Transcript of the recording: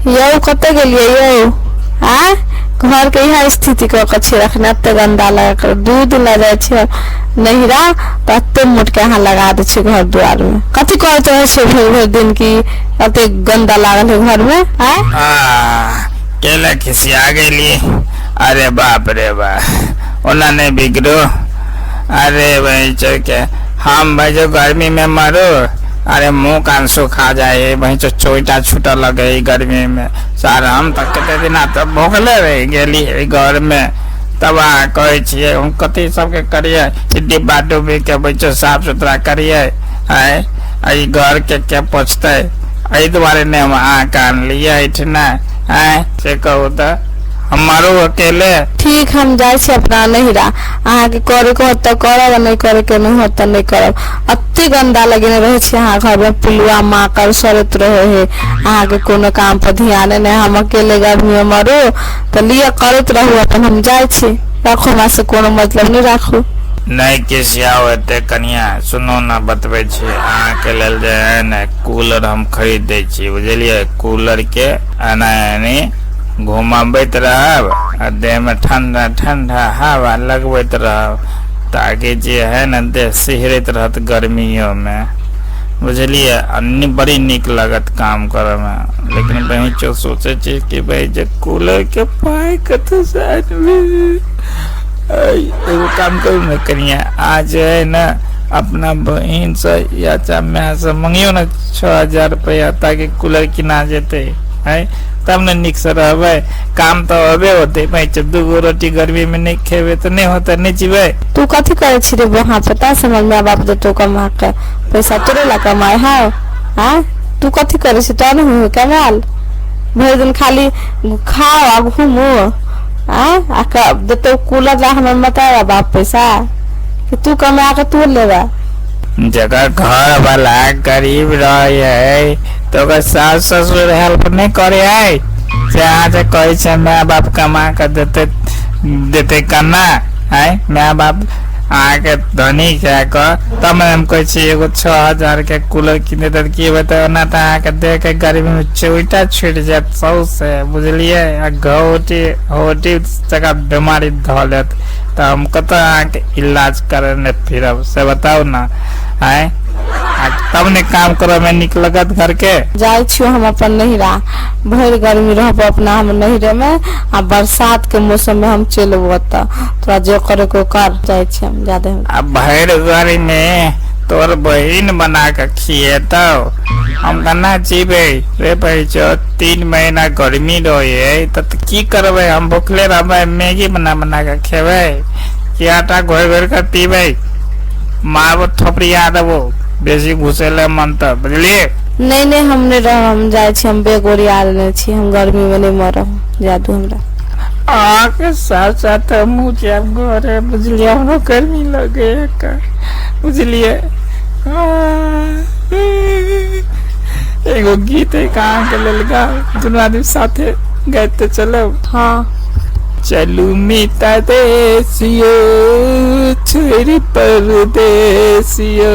यौ कतऽ गेलियै यौ आँय घरके इएह स्थिति कऽ कऽ छै रखने एते गन्दा लगा कऽ दू दिन लए जाइ छै नैहरा तऽ एते मोटके अहाँ लगा दै छियै घर दुआरमे कथी करैत रहै छियै भरि भरि दिन की एते गन्दा लागल है घरमे आँय आ केला खिसिया गेली। अरे बाप रे बाप, ओना नहि बिगड़ू। अरे भाई के हम भाई जो गर्मी में मरू, अरे मुंह कान सुखा जाए भाई, जो चोइटा छूटऽ लगे ई गर्मी में। सार हम तऽ कते दिना तऽ भोगले रहि गेली एहि घर में। तब अहाँ कहै छियै हम कथी सबके करियै? ई डिब्बा डुब्बी के बच्चो साफ सुथरा करियै? आँय, एहि घर के पोछतै? एहि दुआरे नहि हम अहाँके आनलियै एहिठिना? आँय, से कहू तऽ हम मरू अकेले? ठीक, हम जाइ छी अपना नैहरा। अहाँके करे के होत तऽ करब आ नहि करे के नहि होत तऽ नहि करब। एते गन्दा लगेने रहै छी अहाँ घरमे, पिलुआ माकड़ सड़ैत रहे है। अहाँके कोनो काम पर ध्याने नहि। हम अकेले गर्मी मे मरू तऽ लिअ, करैत रहू अपन। हम जाइ छी, राखू, हमरा से कोनो मतलब नहि राखू। नहि खिसियाउ एते कनिया। सुनू ने, बतबै छी। अहाँके लेल जे है ने कूलर हम खरीद दै छी, बुझलियै? कूलर के एना एनी घुमाबैत रहब आ देह में ठंडा ठंडा हवा लगबैत रहब, ताकि जे है ने देह सिहरैत रहत गर्मियों में, बुझलियै? आ बड़ी नीक लगत काम करे में। लेकिन बहिं सोचे छी कि भाई जे कूलर के पाई कतऽ से आनबै? एगो काम करू ने कनिया, आज जे है ने अपना बहिन से या चाहे माय से मंगियो ने 6000 रुपया, ताकि कूलर किना जेतै है, तब ने नीक से रहबै। काम तऽ होबे होतै भाई, दूगो रोटी गर्मी में नहि खेबै तऽ नहि होतै, नहि जीबै। तू कथी करै छी रे वहाँ पता समझ माय बाप देतो कमा के पैसा, तोरे ला कमाए है? आँय, तू कथी करै छी? तोरा नहीं हो कमाल? भरि दिन खाली खाओ आ घूमू। आँय, आ देतो कूलर ला हमर बताया बाप पैसा कि तू कमा के तू लेबा? जकर घर वाला गरीब रहे है तऽ ओकर सास ससुर हेल्प नहि करे है, से अहाँ जे कहै छै माय बाप कमा कऽ देतै, देतै केना? आँय, माय बाप अहाँके धनी कए कऽ तब ने हम कहै छी एगो 6000 के कूलर कीन देतै तऽ की हेतै? ओना तऽ अहाँके देह के गर्मी मे चोइटा छुटि जायत सौंसे, बुझलियै? आ घौटी होटी जकाँ बेमारी धऽ लेत तऽ हम कतऽ अहाँके इलाज करेने फिरब, से बताउ ने? आँय, आ तब ने काम करऽ मे नीक लगत घर के। जाइ छियो हम अपन नैहरा। भरि गर्मी रहबो अपना हम नैहरे में आ बरसात के मौसम में हम चलि अबो ओतऽ। तोरा जे करे के कर, जाइ छी हम जादे। आ भरि गर्मी तोर बहिन बना के खिएतौ, हम केना जीबै रे बहिचो? 3 महीना गर्मी रहे तऽ की करबै? हम भुखले रहबै? मैगी बना बना के खेबै कि आटा घोरि घोरि के पीबै? मारबो, थपड़िया देबो बेसी घुसेले मन तऽ, बुझलियै? नहि नहि, हम नहि रहब, हम जाइ छी। हम बेग ओरिया लेने छी, हम गर्मी में नहि मरब, जादू हमरा। अहाँके साथ साथ हमहूँ जायब घरे, बुझलियै? हमरो गर्मी लगे, बुझलियै? एगो गीत है अहाँके लेल गाउ, दुनू आदमी साथे गाइते चलब। हाँ। चलू मीता देसियो, छोड़ि परदेसियो।